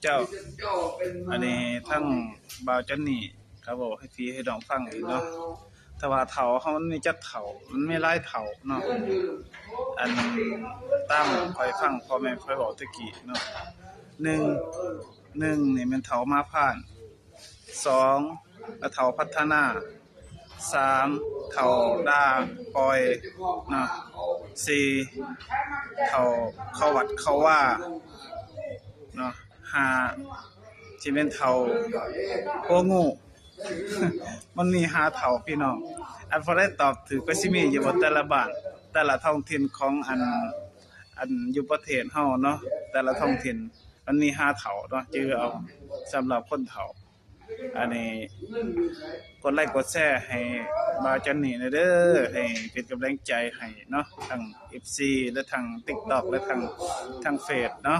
ເຈົ້າ ອັນນີ້ທັງບ່າວຈອນນີ້ກໍເວົ້າໃຫ້ພີ່ໃຫ້ນ້ອງຟັງອີກເນາະ ຖ້າວ່າເຖົ້າເຮົາມັນມີຈັກເຖົ້າ ມັນມີຫຼາຍເຖົ້າເນາະ ອັນຕາມຂ້ອຍຟັງພໍ່ແມ່ຂ້ອຍເວົ້າແຕ່ກີ້ເນາະ ໜຶ່ງ ໜຶ່ງນີ້ແມ່ນເຖົ້າໝາພານ ສອງ ເຖົ້າພັດທະນາ ສາມ ເຖົ້າດ່າປ່ອຍເນາະ ສີ່ ເຖົ້າເຂົ້າວັດເຂົ້າວາເນາະ ຫ້າ ຊິແມ່ນເຖົ້າຫົວງູ ມັນມີຫ້າເຖົ້າພີ່ນ້ອງ ອັນຜູ້ໃດຕອບຖືກກໍຊິມີຢູ່ວ່າ ແຕ່ລະບ້ານ ແຕ່ລະທ້ອງຖິ່ນຂອງອັນ ອັນຢູ່ປະເທດເຮົາເນາະ ແຕ່ລະທ້ອງຖິ່ນມັນມີຫ້າເຖົ້າເນາະ ຈື່ເອົາ ສຳລັບຄົນເຖົ້າ ອັນນີ້ກົດໄລກ໌ກົດແຊໃຫ້ບ່າວຈອນນີ້ແດ່ເດີ ໃຫ້ເປັນກຳລັງໃຈໃຫ້ເນາະ ທັງເອັຟຊີ ແລະ ທັງຕິກຕັອກ ແລະ ທັງ ທັງເຟສເນາະ